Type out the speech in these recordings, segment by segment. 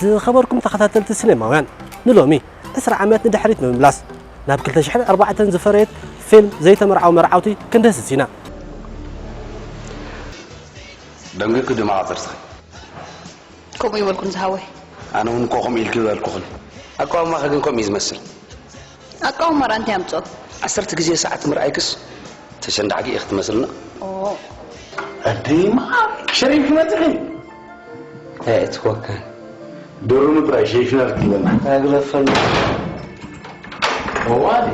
ዝኸበርኩም ተኸታተልቲ ሲኔማውያን፣ ንሎሚ ዕስራ ዓመት ንድሕሪት ብምምላስ፣ ናብ ክልተ ሽሕን ኣርባዕተን ዝፈረየት ፊልም ዘይተመርዓው መርዓውቲ ክንደስስ ኢና። ደንጊኩ ድማ ቐጽርትኺ። ከምኡ ይበልኩን ዝሃወይ። ኣነ እውን እኮ ከምኡ ኢልኪ በልኩኽን። ኣቃውማኺ ግን ከምኡ እዩ ዝመስል። ኣቃውማ ረኣ እንታይ ኣምጽኦ? ዓሰርተ ግዜ ሰዓት ምርኣይክስ ተሸንዳዕኪ ኢኺ ትመስልና። ኦ። ኣደይ መዓር ሸሪፍ መጥሒ። ኣየእትወካን። ደርሙ ጥራይ ሸይፍና ክትብለና። ኣግለፈሉ። እዋዲ።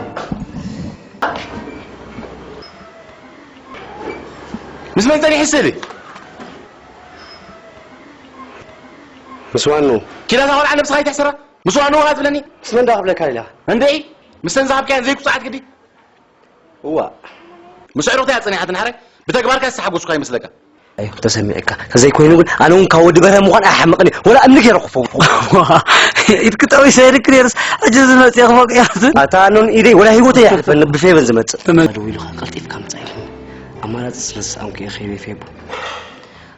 ምስ መን ጸኒሑ ስእሊ? ምስ ዋኑ። ኪዳ እዛ ቆልዓ ነብስኻ ኣይትሕስራ። ምስ ዋኑ ዋ ትብለኒ? ምስ መን ዳ ክብለካ ኢላ? እንድዒ፣ ምስተን ዝሃብካየን ዘይቁጻዓት ግዲ። እዋ። ምስ ኣዕሩኽቲ እያ ጸኒሓ ትንሓረ፣ ብተግባርካ ዝተሓጎስኳ ይመስለካ። ኣይ ተሰሚዕካ። ተዘይኮይኑ ግን ኣነ እውን ካብ ወዲ በርሀ ምዃን ኣይሓምቕን እየ። ወላ እምኒ ገይረ ክፈውፎ። ኢድኪ ጠዊሰ ኢድኪ ነይርስ ሕጂ ዝመጽእ ክፈውቅ እያ። ኣታ ኣኖን ኢደይ ወላ ህይወተይ ኣይሕልፈኒ ብፌቨን ዝመጽእ። ተመ- ደው ኢሉኻ ቀልጢፍካ ምጻእ ኢልኒ። ኣማራጺ ስለ ዝሰኣንኩ እየ ከይበ ፌቡ።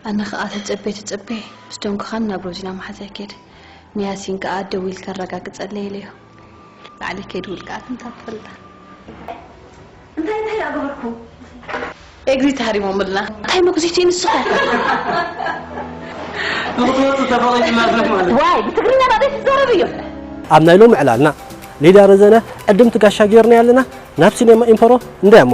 ኣነ ኸኣ ትጸቤ ትጸቤ ምስ ደንጉኻን ናብ ሮዚና መሓዛይ ከይደ። ንያሲን ከኣ ደዊልካ ኣረጋግጸለይ ኢለዮ። ባዕለይ ከይድውል ከኣ ትምታ ትፈልጣ። እንታይ እንታይ ደኣ ገበርኩ? ኤግዚት ተሃሪሞምልና። እንታይ መጉዚት እዩ ንስኻ? ንኽትወጽእ ተፈቒድና ኣሎ ማለት። ዋይ ብትግርኛ ዳኣ ዘይትዛረብ እዩ። ኣብ ናይ ሎሚ ዕላልና ሊድያ ረዘነ ዕድምቲ ጋሻ ጌርናያ ኣለና። ናብ ሲኔማ ኢምፐሮ እንዳያሞ።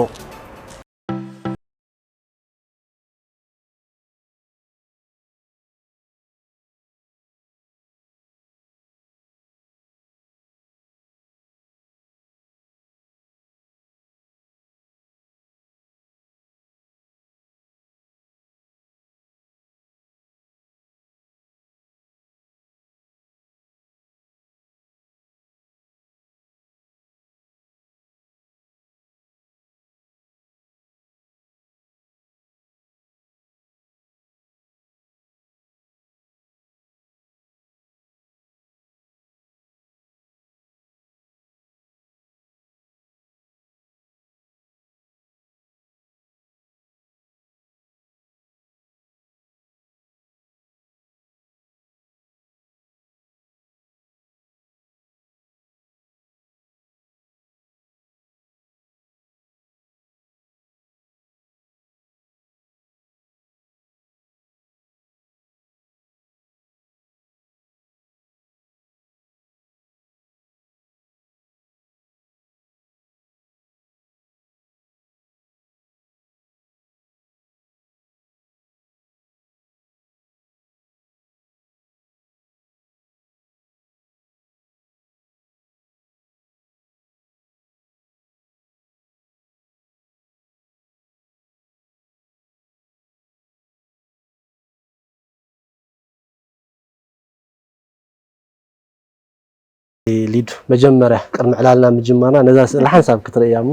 ሊዱ፣ መጀመርያ ቅድሚ ዕላልና ምጅማርና ነዛ ስእሊ ሓንሳብ ክትርእያ እሞ።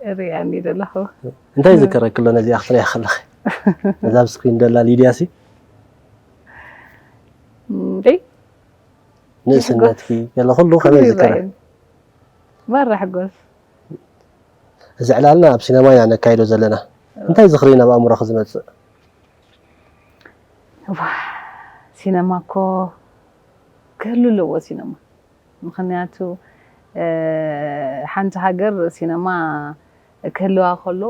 እርእያ እንዲ ዘለኹ። እንታይ ይዝከረኪ ኣሎ ነዚኣ ክትርእያ ከለኺ? ነዛ ኣብ ስክሪን ደላ ሊድያ ሲ? እንዴ ንእስነትኪ ገለ ኩሉ ከመይ ይዝከረ? ማራ ሕጎስ። እዚ ዕላልና ኣብ ሲነማ ኢና ነካይዶ ዘለና። እንታይ ዝኽሪ ናብ ኣእምሮኺ ዝመጽእ? ዋ፣ ሲነማ እኮ ክህሉ ኣለዎ ሲነማ። ምኽንያቱ ሓንቲ ሃገር ሲነማ ክህልዋ ከሎ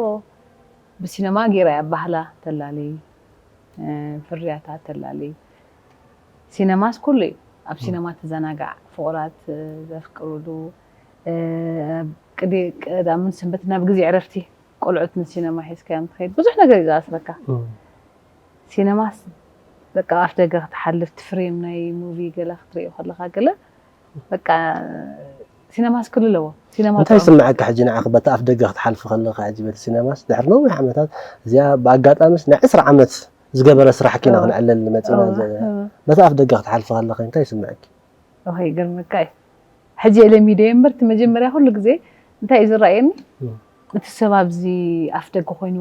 ብሲነማ ገይራ እያ ባህላ ተላሊ፣ ፍርያታ ተላሊ። ሲነማስ ኩሉ እዩ። ኣብ ሲነማ ትዘናጋዕ፣ ፍቑራት ዘፍቅሩሉ፣ ቅዳምን ሰንበት ናብ ግዜ ዕረፍቲ ቆልዑት ንሲነማ ሒዝካዮም ትኸይድ። ብዙሕ ነገር እዩ ዝኣስረካ። ሲነማስ በቃ ኣፍ ደገ ክትሓልፍ፣ እቲ ፍሬም ናይ ሙቪ ገለ ክትርኢ ከለኻ ገለ በቃ ሲነማስ ክሉ ኣለዎ። ሲነማ እንታይ ይስምዐካ ሕጂ ንዓኺ በቲ ኣፍ ደገ ክትሓልፊ ከለኺ ሕጂ በቲ ሲነማስ ድሕሪ ነዊሕ ዓመታት እዚኣ ብኣጋጣሚስ ናይ ዕስራ ዓመት ዝገበረ ስራሕኪ ኢና ክነዕልል መፂና ዘለና። በቲ ኣፍ ደገ ክትሓልፊ ከለኺ እንታይ ይስምዐኪ? ኦሄ ይገርመካ እዩ። ሕጂ እየ ለሚደዮ እምበር እቲ መጀመርያ ኩሉ ግዜ እንታይ እዩ ዝረኣየኒ እቲ ሰብ ኣብዚ ኣፍ ደገ ኮይኑ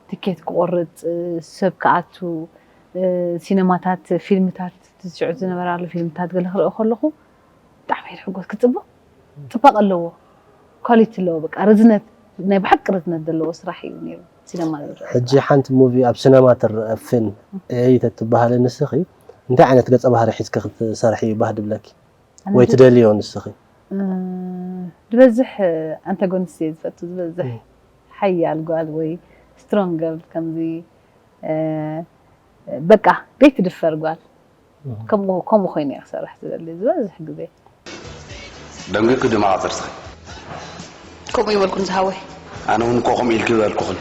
ትኬት ክቆርፅ ሰብ ክኣቱ ሲነማታት ፊልምታት ሽዑ ዝነበራሉ ፊልምታት ገለ ክርኢ ከለኹ ብጣዕሚ እየ ዝሕጎስ። ክፅብቕ ፅባቐ ኣለዎ፣ ኳሊቲ ኣለዎ፣ በቃ ርዝነት ናይ ብሓቂ ርዝነት ዘለዎ ስራሕ እዩ ነይሩ ሲነማ ዝረአ። ሕጂ ሓንቲ ሙቪ ኣብ ሲነማ ትረአ ፊልም እየይ ተትበሃሊ ንስኺ እንታይ ዓይነት ገጸ ባህሪ ሒዝኪ ክትሰርሒ እዩ ባህ ድብለኪ? ኣነ ወይ ድ- ትደልዮ ንስኺ? እ፣ ዝበዝሕ ኣንታጎኒስት እየ ዝፈቱ። ዝበዝሕ ሓያል ጓል ወይ ስትሮንግ ገርል፣ ከምዚ እ፣ በቃ ዘይትድፈር ጓል። ከምኡ ከምኡ ኮይኑ እየ ክሰርሕ ዝደሊ ዝበዝሕ ግዜ። ደንጊኩ ድማ ቐፅርትኺ። ከምኡ ይበልኩን ዝሃወይ። ኣነ እውን እኮ ከምኡ ኢልኪ በልኩኽን።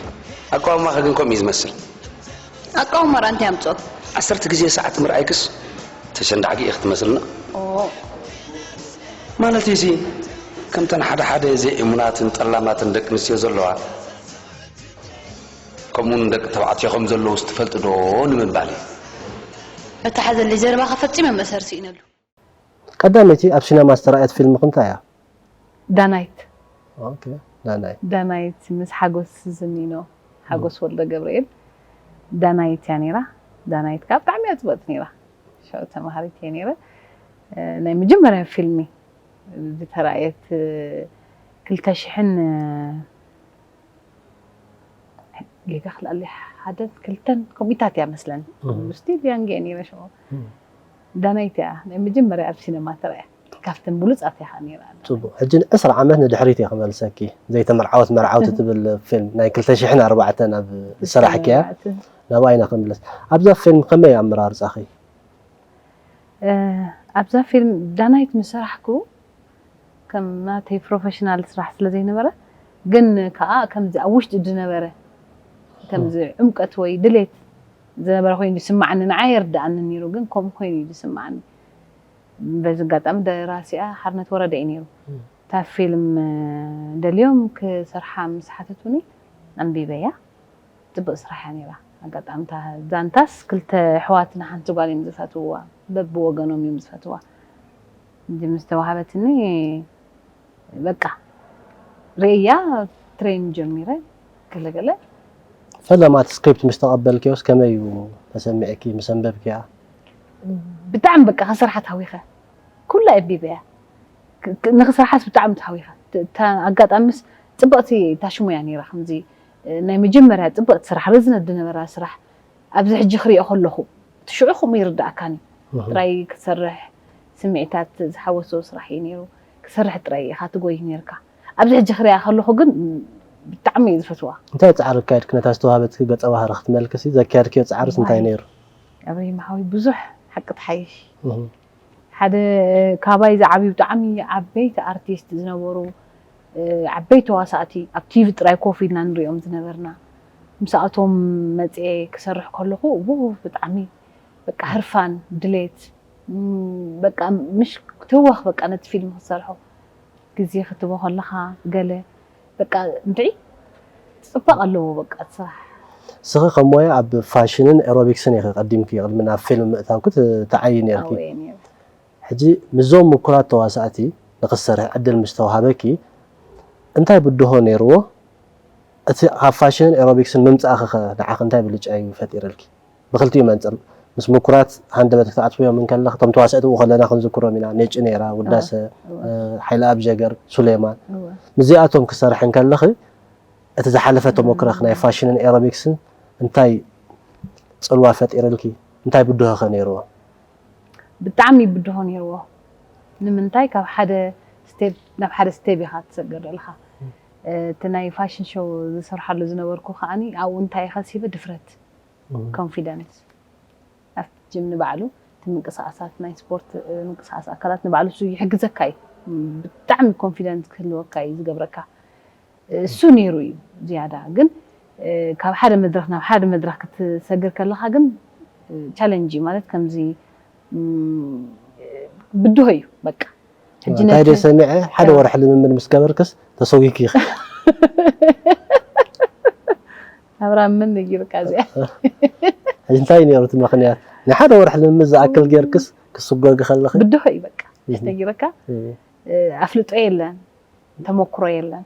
ኣቃውማኺ ግን ከምኡ እዩ ዝመስል። ኣቃውማ ራእንቲ ኣምፅኦ። ዓሰርተ ግዜ ሰዓት ምርኣይክስ ተሸንዳዕኪ ኢኺ ትመስልና። ኦ፣ ማለት እዚ ከምተን ሓደ ሓደ ዘይእሙናትን ጠላማትን ደቂ ኣንስትዮ ዘለዋ ከምኡውን ደቂ ተባዕትዮ ከም ዘለዉ ትፈልጡ ዶ ንምባል እዩ። እተሓዘለይ ዘረባኻ ፈፂመ መእሰር ስኢነሉ። ቀዳመይቲ ኣብ ሲነማ ዝተራእየት ፊልምኺ እንታይ እያ? ዳናይት ኦኬ፣ ዳናይት። ዳናይት ምስ ሓጎስ ዝኒኖ ሓጎስ ወልደ ገብርኤል ዳናይት እያ ነይራ። ዳናይት ከዓ ብጣዕሚ እያ ፅብቕቲ ነይራ። ሽዑ ተምሃሪት እየ ነይረ። እ፣ ናይ መጀመርያ ፊልሚ ዝተራእየት እ፣ ክልተ ሽሕን እ፣ ጌጋ ክልኣሊ ሓደን ክልተን ከምኡታት እያ መስለን። እህ። ስቲል ያንግ እየ ነይረ ሽዑ። እህ። ዳናይት እያ ናይ መጀመርያ ኣብ ሲነማ ተራእያ። ካብተን ብሉፃት እያ ከዓ ነይራ። ፅቡቕ። ሕጂ ዕስራ ዓመት ንድሕሪት እየ ክመልሰኪ። ዘይተመርዓወት መርዓውቲ ትብል ፊልም ናይ ክልተ ሽሕን ኣርባዕተን ኣብ ዝሰራሕክያ ኣርባዕተ። ናብኣ ኢና ክንምለስ። ኣብዛ ፊልም ከመይ ኣመራርፃኺ? እ፣ ኣብዛ ፊልም ዳናይት ምስ ሰራሕኩ ከም ናተይ ፕሮፌሽናል ስራሕ ስለ ዘይነበረ፣ ግን ከዓ ከምዚ ኣብ ውሽጢ ዝነበረ ከምዚ ዕምቀት ወይ ድሌት ዝነበረ ኮይኑ ዝስማዓኒ፣ ንዓይ የርድኣኒ ነይሩ፣ ግን ከምኡ ኮይኑ እዩ ዝስማዓኒ። በዚ ኣጋጣሚ ደራሲኣ ሓርነት ወረደ እዩ ነይሩ። እታ ፊልም እ፣ ደልዮም ክሰርሓ ምስ ሓተቱኒ ኣንቢበያ። ፅብቅ ስራሕ እያ ነይራ። ኣጋጣሚ እታ ዛንታስ ክልተ ኣሕዋትን ሓንቲ ጓል እዮም ዝፈትውዋ፣ በብወገኖም እዮም ዝፈትዋ። እንጂ ምስ ተዋሃበትኒ በቃ ርእያ ትሬን ጀሚረ ገለገለ። ፈለማ እቲ ስክሪፕት ምስ ተቐበልክዮስ ከመይ እዩ ተሰሚዕኪ ምስ ኣንበብክያ? ብጣዕሚ በቃ ክሰርሓ ተሃዊኸ ኩላ ኣቢበያ። ክ- ክ- ንክሰርሓስ ብጣዕሚ ተሃዊኸ። ት- እታ ኣጋጣሚስ ፅብቕቲ እታ ሽሙ እያ ነይራ። ከምዚ እ፣ ናይ መጀመርያ ፅብቕቲ ስራሕ፣ ርዝነት ዝነበራ ስራሕ ኣብዚ ሕጂ ክሪኦ ከለኹ እቲ ሽዑ ከምኡ ይርዳእካኒ። ጥራይ ክትሰርሕ ስምዒታት ዝሓወሶ ስራሕ እዩ ነይሩ። ክሰርሕ ጥራይ ኢኻ ትጎይ ነይርካ። ኣብዚ ሕጂ ክሪኣ ከለኹ ግን ብጣዕሚ እየ ዝፈትዋ። እንታይ ፃዕሪ ኣካየድኪ ነታ ዝተዋሃበትኪ ገፀ ባህሪ ክትመልክሲ ዘካየድክዮ ፃዕርስ እንታይ ነይሩ? ኣብሪሂም ሓወይ ብዙሕ ሓቂ ትሓይሽ። እህ። ሓደ ካባይ ዝዓብዩ ብጣዕሚ ዓበይቲ ኣርቲስት ዝነበሩ እ፣ ዓበይቲ ተዋሳእቲ ኣብ ቲቪ ጥራይ ኮፍ ኢልና ንሪኦም ዝነበርና ምስኣቶም መፅኤ ክሰርሕ ከለኹ ው ብጣዕሚ በቃ ህርፋን ድሌት ም፣ በቃ ምሽ ትወኽ በቃ ነቲ ፊልም ክትሰርሖ ግዜ ክትቦ ከለኻ ገለ በቃ እንታይ ፅባቕ ኣለዎ በቃ እቲ ስራሕ። እስኺ ከም ሞያ ኣብ ፋሽንን ኤሮቢክስን ኢኺ ቀዲምኪ ቅድሚ ናብ ፊልም ምእታውኪ ት- ትዓዪ ነይርኪ። ኣወ ነይሩ። ሕጂ ምስዞም ምኩራት ተዋሳእቲ ንክትሰርሒ ዕድል ምስ ተዋሃበኪ እንታይ ብድሆ ነይርዎ? እቲ ካብ ፋሽንን ኤሮቢክስን ምምፃእኺ ኸ ንዓኺ እንታይ ብልጫ እዩ ፈጢርልኪ? ብክልቲኡ መንፅር ምስ ምኩራት ሃንደበት ክትኣትውዮም እንከለኺ እቶም ተዋሳእቲ ብኡ ከለና ክንዝክሮም ኢና ኔጭ ነይራ ውዳሰ እወ። ሓይለኣብ ጀገር ሱሌማን እወ። ምስዚኣቶም ክሰርሒ እንከለኺ እቲ ዝሓለፈ ተሞክረኺ ናይ ፋሽንን ኤሮቢክስን እንታይ ፅልዋ ፈጢርልኪ እንታይ ብድሆ ኸ ነይርዎ? ብጣዕሚ ብድሆ ነይርዎ። ንምንታይ ካብ ሓደ ስቴፕ ናብ ሓደ ስቴፕ ኢኻ ትሰገር ዘለኻ። እቲ ናይ ፋሽን ሾው ዝሰርሓሉ ዝነበርኩ ከዓኒ ኣብኡ እንታይ ከሲበ ድፍረት ኮንፊደንስ ኣብቲ ጅም ንባዕሉ እቲ ምንቅስቃሳት ናይ ስፖርት ምንቅስቃስ ኣካላት ንባዕሉ እሱ ይሕግዘካ እዩ። ብጣዕሚ ኮንፊደንስ ክህልወካ እዩ ዝገብረካ። እሱ ነይሩ እዩ ዝያዳ ግን ካብ ሓደ መድረክ ናብ ሓደ መድረክ ክትሰግር ከለካ ግን ቻለንጅ ማለት ከምዚ ብድሆ እዩ በቃ። እንታይ ደ ሰሚዐ ሓደ ወርሒ ልምምድ ምስ ገበርክስ ተሰዊኪ ኢኺ። ኣብራ ምን ነጊርካ እዚኣ እንታይ ነይሩ እቲ ምክንያት ናይ ሓደ ወርሒ ልምምድ ዝኣክል ጌርክስ ክስጎጊ ከለኺ ብድሆ እዩ በቃ ነጊረካ ኣፍልጦ የለን ተመክሮ የለን።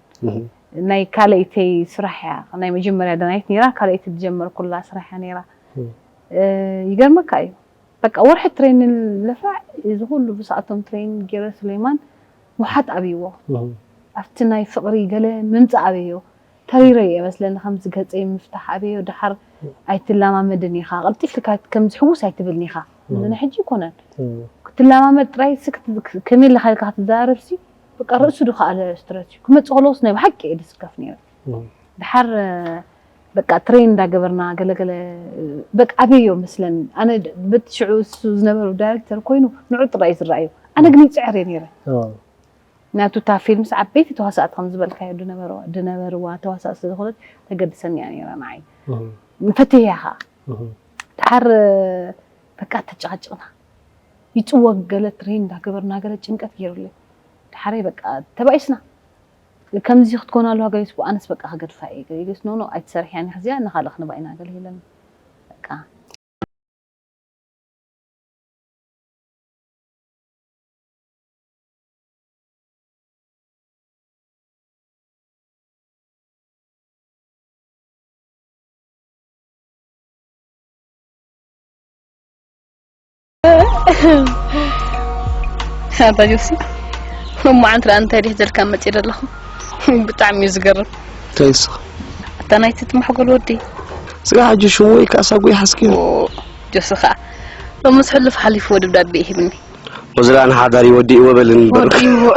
ናይ ካልኣይተይ ስራሕ እያ ናይ መጀመርያ ዳናይት ነይራ ካልኣይቲ ዝጀመርኩላ ስራሕ እያ ነይራ። ይገርመካ እዩ በቃ ወርሒ ትሬን ለፋዕ እዚ ኩሉ ብስኣቶም ትሬን ገይረ ሱሌማን ውሓጥ ኣብይዎ ኣብቲ ናይ ፍቕሪ ገለ ምምፃእ ኣበዮ ተሪረ እየ መስለኒ ከምዚ ገፀይ ምፍታሕ ኣበዮ ደሓር ኣይትለማመድን ኢኻ ቀልጢፍ ኢልካ ከምዚ ሕውስ ኣይትብልን ኢኻ ንሕጂ ይኮነን ክትለማመድ ጥራይ ሲ ከመይ ኢልካ ኢልካ ክትዛረብ ሲ በቃ ርእሱ ድኸኣለ ስትረች ክመጽእ ከለውስ ናይ ብሓቂ እየ ድስከፍ ነይረ። ድሓር በቃ ትሬን እንዳገበርና ገለገለ በቃ ኣበዮ መስለኒ ኣነ በቲ ሽዑ እሱ ዝነበሩ ዳይሬክተር ኮይኑ ንዑ ጥራይ ዝረኣዩ ኣነ ግን ይፅዕር እየ ነይረ። ምክንያቱ እታ ፊልምስ ዓበይቲ ተዋሳእቲ ከም ዝበልካዮ ድነበርዋ ተዋሳእ ስለዝኮነት ተገድሰኒ እያ ነይራ ንዓይ ንፈትያ ከዓ ድሓር በቃ ተጨቃጭቅና ይፅወግ ገለ ትሬን እንዳገበርና ገለ ጭንቀት ገይሩለይ ድሓረይ በቃ ተባኢስና ከምዚ ክትኮን ኣለዋ ገሊስ ኣነስ በቃ ክገድፋ እየ ገሊስ ኖኖ ኣይትሰርሕያን ኢኻ እዚኣ ንካልእ ክንባ ኢና ገለ ኢለኒ በቃ ኣታ ጆሲ እሞ ዓንትራ እንታይ ዲህ ዘልካ መፂ ዘለኹ ብጣዕሚ እዩ ዝገርም እንታይ ንስኻ ኣታ ናይቲ ትማሕጎል ወዲ ስጋ ሕጂ ሽሙ ወይ ካሳ ጉይ ሓስኪ ጆሲ ከዓ ሎምስ ሕሉፍ ሓሊፍዎ ደብዳቤ ይህብኒ ወዝራ ንሓዳር ይወዲእዎ በልን በሉ ወዲእዎ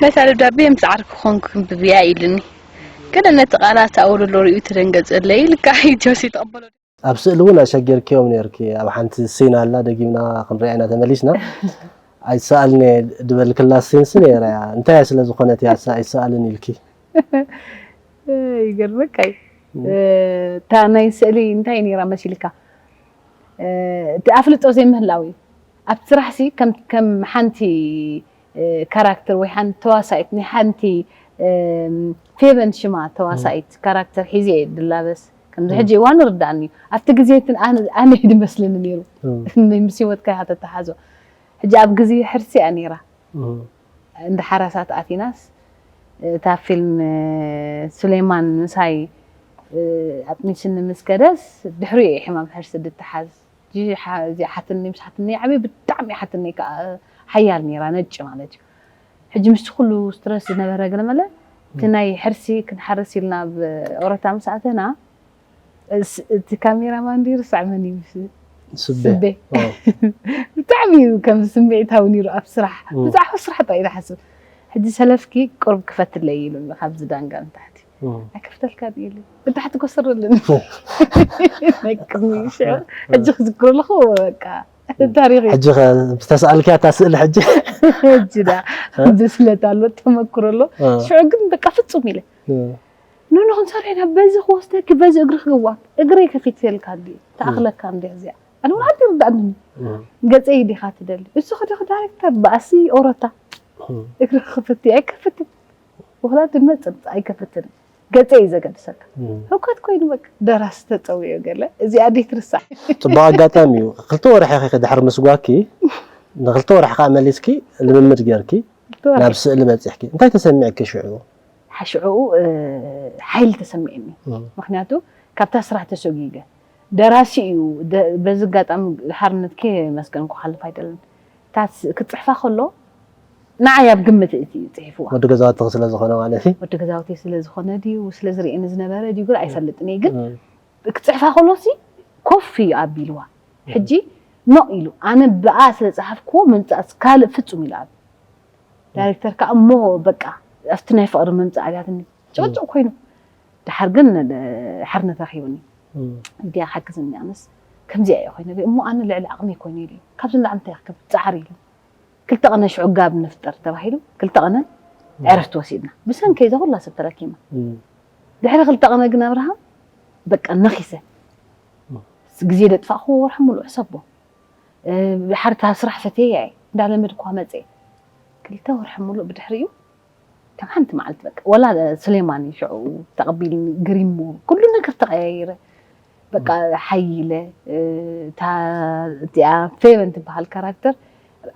ነታ ደብዳቤ ምስ ዓርኩ ኮንኩ ክንብብያ ኢሉኒ ገለ ነቲ ቃላት ኣውለሎ ሪኡ ተደንገፀለይ ኢልካ ጆሲ ተቐበሎ ኣብ ስእሊ እውን ኣሸጊርክዮም ነርኪ ኣብ ሓንቲ ሲን ኣላ ደጊምና ክንሪኣ ኢና ተመሊስና ኣይሰኣልን እየ ድበልክላ ሲንስ ነይራ እያ እንታይ እያ ስለ ዝኾነት እያ እሳ ኣይሰኣልን ኢልኪ ይገርመካ እዩ እታ ናይ ስእሊ እንታይ ነይራ መሲልካ እቲ ኣፍልጦ ዘይምህላው እዩ ኣብ ስራሕ ሲ ከም ሓንቲ ካራክተር ወይ ሓንቲ ተዋሳኢት ናይ ሓንቲ ፌቨን ሽማ ተዋሳኢት ካራክተር ሒዘ እየ ድላበስ ከምዚ ሕጂ እዋን ርዳእኒ እዩ ኣብቲ ግዜ እቲ ኣነ ድመስለኒ ነይሩ ምስ ህይወትካ ኢኻ ተተሓዞ ሕጂ ኣብ ግዜ ሕርሲ እያ ነይራ እንዳ ሓራሳት ኣቲናስ እታ ፊልም ሱሌማን ምሳይ ኣጥኒስኒ ምስ ከደስ ድሕሪኡ እየ ሕማም ሕርሲ ድተሓዝ እዚኣ ሓትኒ ምስ ሓትኒ ዓብየ ብጣዕሚ ሓትኒ ከዓ ሓያል ነይራ ነጭ ማለት እዩ ሕጂ ምስቲ ኩሉ ስትረስ ዝነበረ ገለመለ እቲ ናይ ሕርሲ ክንሓርስ ኢልና ኣብ ኦረታ ምስ ኣተና እቲ ካሜራማን ድዩ ርሳዕ መን እዩ ስቤ ብጣዕሚ እዩ ከም ስምዒታዊ ነይሩ ኣብ ስራሕ ብዛዕባ ስራሕ ጥራይ ዝሓስብ ሕጂ ሰለፍኪ ቁርብ ክፈትለይ ኢሉ ካብዚ ዳንጋ ንታሕቲ ኣይከፍተልካ ድዩ ኢሉ ንታሕቲ ኮስር ኣለኒ ናይ ቅድሚ ሽዑ ሕጂ ክዝክሮ ኣለኹ በቃ ታሪኽ እዩ ሕጂ ምስ ተስኣልክያ እታ ስእሊ ሕጂ ሕጂ ዳ ብስለት ኣሎ ተመክሮ ኣሎ ሽዑ ግን በቃ ፍጹም ኢለ ኖኖ ክንሰርሕ ኢና በዚ ክወስደኪ በዚ እግሪ ክግዋት እግረይ ከፊተልካ ድዩ ተኣኽለካ እንዲ እዚኣ ኣነ ወላ ሓንቲ ርዳእኒ ገፀይ ዲኻ ትደሊ እሱ ከዲኹ ዳይሬክተር ባእሲ ኦሮታ እግሪ ክፍት ኣይከፍትን ወላ ድመፅን ኣይከፍትን ገፀይ እዩ ዘገድሰካ ህውከት ኮይኑ በቃ ደራሲ ተፀዊዑ ገለ እዚኣ ድይ ትርሳዕ ፅቡቅ ኣጋጣሚ እዩ ክልተ ወርሒ ኸ ድሕሪ ምስጓኪ ንክልተ ወርሒ ከዓ መሊስኪ ልምምድ ጌርኪ ናብ ስእሊ በፂሕኪ እንታይ ተሰሚዕኪ ሽዑ ሓሽዕኡ ሓይሊ ተሰሚዕኒ ምክንያቱ ካብታ ስራሕ ተሰጊገ ደራሲ እዩ በዚ ኣጋጣሚ ሓርነት ከየመስገንኩ ክሓልፍ ኣይደልን እታ ክትፅሕፋ ከሎ ንዓይ ኣብ ግምት እቲ እዩ ፅሒፍዋ ወዲ ገዛውትኺ ስለ ዝኾነ ማለት እዩ ወዲ ገዛውተይ ስለ ዝኾነ ድዩ ስለ ዝርእየኒ ዝነበረ ድዩ ግን ኣይፈልጥን እየ ግን ክፅሕፋ ከሎሲ ኮፍ እዩ ኣቢልዋ ሕጂ ኖ ኢሉ ኣነ ብኣ ስለ ፀሓፍክዎ ምምፃእስ ካልእ ፍፁም ኢሉ ኣብ ዳይሬክተር ከዓ እሞ በቃ ኣብቲ ናይ ፍቕሪ ምምፃእ ኣብያትኒ ጭቕጭቕ ኮይኑ ድሓር ግን ሓርነት ረኺቡኒ እንዲያ ሓግዝኒ ኣነስ ከምዚኣ እየ ኮይነ እሞ ኣነ ልዕሊ ዓቕመይ ኮይኑ ኢሉ ካብዚ ንላዕሊ እንታይ ክገብር ፃዕሪ ኢሉ ክልተ ቀነ ሽዑ ጋብ ንፍጠር ተባሂሉ ክልተ ቀነ ዕረፍቲ ወሲድና ብሰንከይ እዛ ኩላ ሰብ ተረኪማ ድሕሪ ክልተ ቀነ ግን ኣብርሃም በቃ ነኺሰ ግዜ ደጥፋእኩ ወርሒ ሙሉእ ሕሰቦ ድሓር እታ ስራሕ ፈትየያ እየ እንዳለመድኳ መፅየ ክልተ ወርሒ ሙሉእ ብድሕሪኡ ከም ሓንቲ መዓልቲ በቃ ወላ ስሌማን እዩ ሽዑ ተቐቢልኒ ግሪሞ ኩሉ ነገር ተቐያይረ በቃ ሓይለ እታ እቲኣ ፌቨን ትበሃል ካራክተር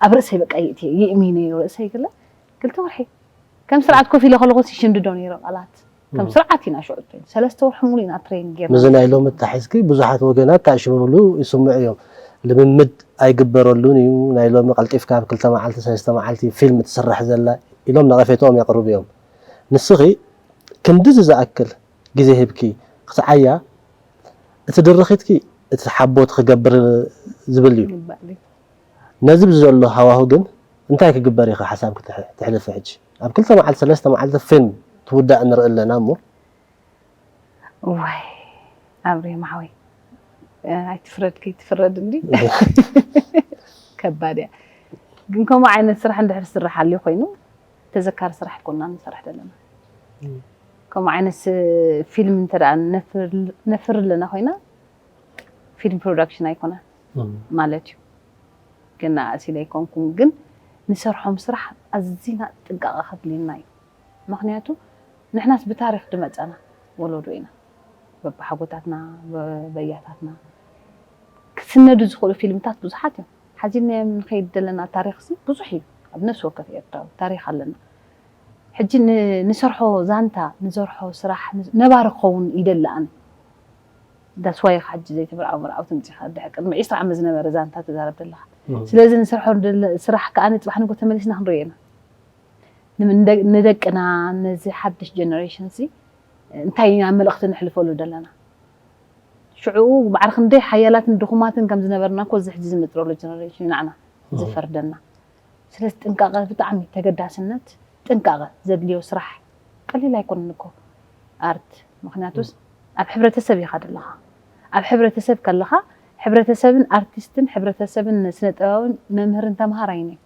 ኣብ ርእሰይ በቃ ይእትየ ይእሚነ እዩ ርእሰይ ገለ ክልተ ወርሒ ከም ስርዓት ኮፍ ኢለ ከለኹ ይሽምድዶ ነይረ ቃላት ከም ስርዓት ኢና ሽዑ ትሬን ሰለስተ ወርሒ ሙሉ ኢና ትሬን ጌርና ምስዚ ናይ ሎሚ ኣታሒዝኪ ብዙሓት ወገናት ተኣሽምብሉ ይስምዑ እዮም ልምምድ ኣይግበረሉን እዩ ናይ ሎሚ ቀልጢፍካ ኣብ ክልተ መዓልቲ ሰለስተ መዓልቲ ፊልም ትስራሕ ዘላ ኢሎም ነቐፌትኦም የቕርቡ እዮም ንስኺ ክንድዚ ዝኣክል ግዜ ሂብኪ ክትዓያ እቲ ድርኺትኪ እቲ ሓቦት ክገብር ዝብል እዩ። ነዚ ብዘሎ ሃዋሁ ግን እንታይ ክግበር ኢኻ ሓሳብ ክትሕልፊ ሕጂ? ኣብ ክልተ መዓልቲ ሰለስተ መዓልቲ ፊልም ትውዳእ ንርኢ ኣለና እሞ። ዋይ ኣብሬ ማሕወይ ኣይትፍረድ ከይትፍረድ እንዲ ከባድ እያ። ግን ከምኡ ዓይነት ስራሕ እንድሕር ዝስራሕ ኣልዩ ኮይኑ ተዘካሪ ስራሕ ይኮና ንሰርሕ ዘለና። ከምኡ ዓይነት ፊልም እንተ ነፍር ኣለና ኮይና ፊልም ፕሮዳክሽን ኣይኮነን ማለት እዩ። ግን ኣእሲለ ኣይኮንኩን ግን ንሰርሖም ስራሕ ኣዝና ጥንቃቐ ከድልየና እዩ። ምክንያቱ ንሕናስ ብታሪክ ድመፀና ወለዶ ኢና። በባሓጎታትና በያታትና ክስነዱ ዝኽእሉ ፊልምታት ብዙሓት እዮም። ሓዚናዮም ንኸይድ ዘለና ታሪክ ሲ ብዙሕ እዩ። ኣብ ነፍሲ ወከፍ ኤርትራዊ ታሪክ ኣለና። ሕጂ ንሰርሖ ዛንታ ንሰርሖ ስራሕ ነባሪ ክኸውን ይደሊ ኣነ። ዳስዋይ ሕጂ ዘይተመርዓው መርዓው ትምፂኻ ድሕ ቅድሚ ዒስራ ዓመት ዝነበረ ዛንታ ተዛረብ ዘለኻ። ስለዚ ንሰርሖ ስራሕ ከዓ ንፅባሕ ንጎ ተመሊስና ክንሪኦ ኢና። ንደቅና ነዚ ሓድሽ ጀነሬሽን ሲ እንታይ ኢና መልእኽቲ ንሕልፈሉ ዘለና? ሽዑ ማዕረ ክንደይ ሓያላትን ድኹማትን ከም ዝነበርና እኮ እዚ ሕጂ ዝምጥረሉ ጀነሬሽን ንዓና ዝፈርደና። ስለዚ ጥንቃቐ ብጣዕሚ ተገዳስነት ጥንቃቐ ዘድልዮ ስራሕ ቀሊል ኣይኮነን እኮ ኣርት። ምክንያቱስ ኣብ ሕብረተሰብ ኢኻ ዘለኻ። ኣብ ሕብረተሰብ ከለኻ ሕብረተሰብን ኣርቲስትን ሕብረተሰብን ስነ ጥበባውን መምህርን ተምሃራይን እዮም።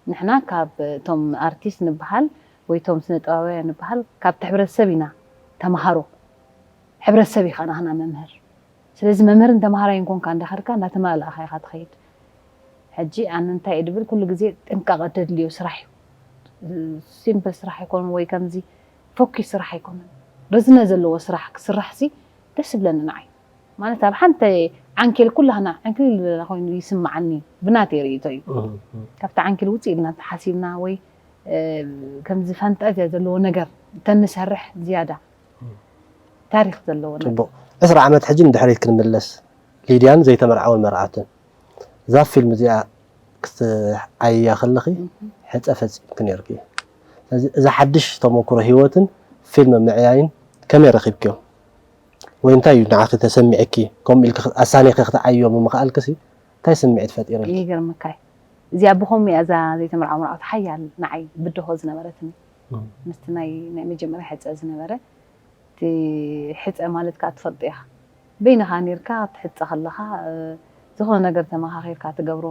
ንሕና ካብ እቶም ኣርቲስት ንበሃል ወይ እቶም ስነ ጥበባውያን ንበሃል ካብቲ ሕብረተሰብ ኢና ተምሃሮ። ሕብረተሰብ ኢኻ ናህና መምህር። ስለዚ መምህርን ተምሃራይን ኮንካ እንዳኸድካ እንዳተመላለእኻ ኢኻ ትኸይድ። ሕጂ ኣነ እንታይ እየ ድብል ኩሉ ግዜ ጥንቃቐ ተድልዮ ስራሕ እዩ። ሲምፕል ስራሕ ኣይኮነን ወይ ከምዚ ፎኪስ ስራሕ ኣይኮነን። ርዝነ ዘለዎ ስራሕ ክስራሕ ሲ ደስ ይብለኒ ንዓይ። ማለት ኣብ ሓንቲ ዓንኬል ኩላህና ዕንክሊል ዝበለና ኮይኑ ይስምዓኒ ብናተይ ርእይቶ እዩ። ካብቲ ዓንኬል ውፅእ ኢልና ተሓሲብና ወይ ከምዚ ፋንጣዝያ ዘለዎ ነገር ተንሰርሕ ዝያዳ ታሪክ ዘለዎ ነገር። ፅቡቕ። ዕስራ ዓመት ሕጂ ንድሕሪት ክንምለስ ሊድያን ዘይተመርዓወን መርዓትን እዛ ፊልም እዚኣ ክትዓይያ ከለኺ ሕፀ ፈፂምኪ ነይርኪ። ስለዚ እዛ ሓድሽ ተመክሮ ህይወትን ፊልም ምዕያይን ከመይ ረኺብክዮ? ወይ እንታይ እዩ ንዓኺ ተሰሚዕኪ? ከምኡ ኢልኪ ኣሳኒኺ ክትዓይዮ ብምኽኣልክሲ እንታይ ስምዒት ፈጢርልኪ? ይገርመካ እዩ። እዚኣ ብኸምኡ እያ እዛ ዘይተመርዓው መርዓውቲ ሓያል ንዓይ ብድሆ ዝነበረትኒ። ምስቲ ናይ ናይ መጀመርያ ሕፀ ዝነበረ እቲ ሕፀ ማለት ከዓ ትፈልጦ ኢኻ። በይንኻ ኔርካ ክትሕፀ ከለኻ ዝኾነ ነገር ተመኻኺርካ ትገብሮ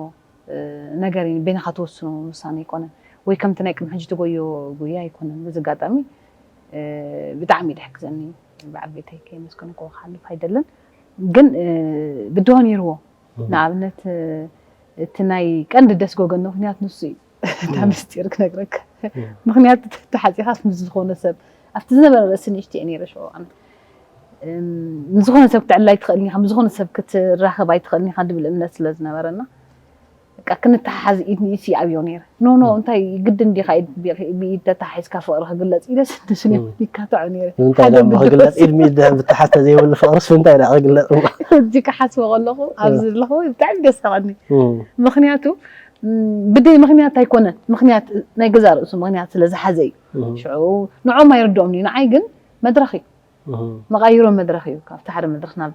ነገር እዩ። በይንኻ ትወስኖ ውሳነ ኣይኮነን። ወይ ከምቲ ናይ ቅድሚ ሕጂ ትጎዮ ጉያ ኣይኮነን። በዚ ኣጋጣሚ ብጣዕሚ እዩ ድሕግዘኒ። ብዓል ቤተይ ከየመስገንኩ ክሓልፍ ኣይደልን። ግን ብድሆ ነይርዎ። ንኣብነት እቲ ናይ ቀንዲ ደስ ጎገኖ ምክንያት ንሱ እዩ። እታ ምስጢር ክነግረካ። ምክንያቱ ተሓፂኻስ ምስ ዝኾነ ሰብ ኣብቲ ዝነበረ ርእሲ ንእሽቲ እየ ነይረ ሽዑ ኣነ። ምስ ዝኾነ ሰብ ክትዕልል ኣይትኽእልን ኢኻ፣ ምስ ዝኾነ ሰብ ክትራኸብ ኣይትኽእልን ኢኻ ድብል እምነት ስለ ዝነበረና በቃ ክንተሓሓዝ ኢድ ንኢድ ይኣብዮ ነይረ። ኖ ኖ እንታይ ግድን ዲኻ ኢድ ብኢድ ተታሒዝካ ፍቕሪ ክግለፅ ኢለስ ንስኒ ይካትዖ ነይረ። ንምንታይ ሓደ ደኣ እሞ ብድሆ ክግለፅ ኢድ ሚድ ድሕር ምትሓዝ ተዘይብሉ ፍቕርስ ምንታይ ደኣ ክግለፅ እሞ? ሕጂ ክሓስቦ ከለኹ ኣብዚ ዘለኹ ብጣዕሚ ደስ ይብለኒ። ምክንያቱ ብደይ ምክንያት ኣይኮነን፣ ምክንያት ናይ ገዛ ርእሱ ምክንያት ስለ ዝሓዘ እዩ። ሽዑ ንዖም ኣይርድኦም እዩ፣ ንዓይ ግን መድረኽ እዩ። መቓይሮ መድረኽ እዩ። ካብቲ ሓደ መድረኽ ናብ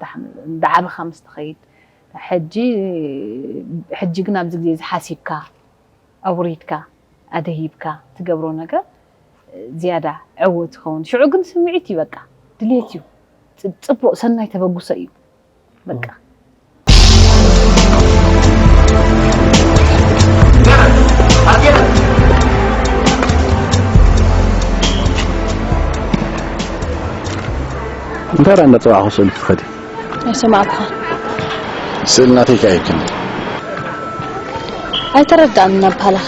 ዳዕበኻ ምስ ትኸይድ ሕጂ ሕጂ ግን ኣብዚ ግዜ እዚ ሓሲብካ ኣውሪድካ ኣደሂብካ ትገብሮ ነገር ዝያዳ ዕውት ይኸውን። ሽዑ ግን ስምዒት እዩ በቃ ድሌት እዩ። ጽቡቕ ሰናይ ተበግሶ እዩ በቃ። እንታይ ደኣ እንዳጸዋዕኹ ስእሊ ክትኸዲ? ኣይሰማዕኩኻ። ስእሊ ናተይ ከኣ ይብክኒ። ኣይተረዳእን እናበሃለኻ።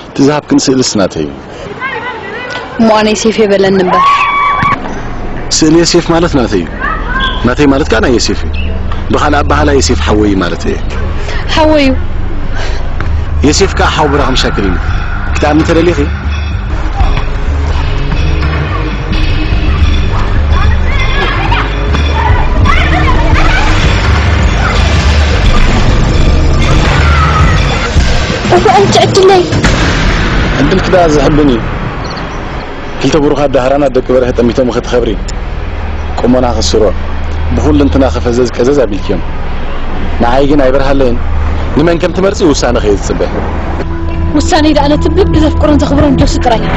እቲ ዝሃብክኒ ስእልስ ናተይ እዩ። እሞ ኣነ ዮሴፍ የበለኒ እምበር። ስእሊ ዮሴፍ ማለት ናተይ እዩ። ናተይ ማለት ከኣ ናይ ዮሴፍ እዩ። ብኻልእ ኣበሃህላ ዮሴፍ ሓወይ ማለት እየ። ሓወይ እዩ። ዮሴፍ ከኣ ሓው ብራኽ ምሻክል እዩ። ክትኣምኒ ተደሊኺ? እወ ኣንቲ ዕድለይ። ዕድልኪ ደኣ ዘሕብን እዩ። ክልተ ብሩኻት ዳህራናት ደቂ በርሀ ጠሚቶም ክትኸብሪ ቁመና ክስሮ ብኹልንትና ክፈዘዝ ቀዘዝ ኣቢልክዮም። ንዓይ ግን ኣይበርሃለይን። ንመን ከም ትመርጺ ውሳነ ከየ ዝጽበ። ውሳኔ ደኣ ነቲ ብልቢ ዘፍቅሮን ዘኽብሮን ጆሲ ጥራይ እዩ።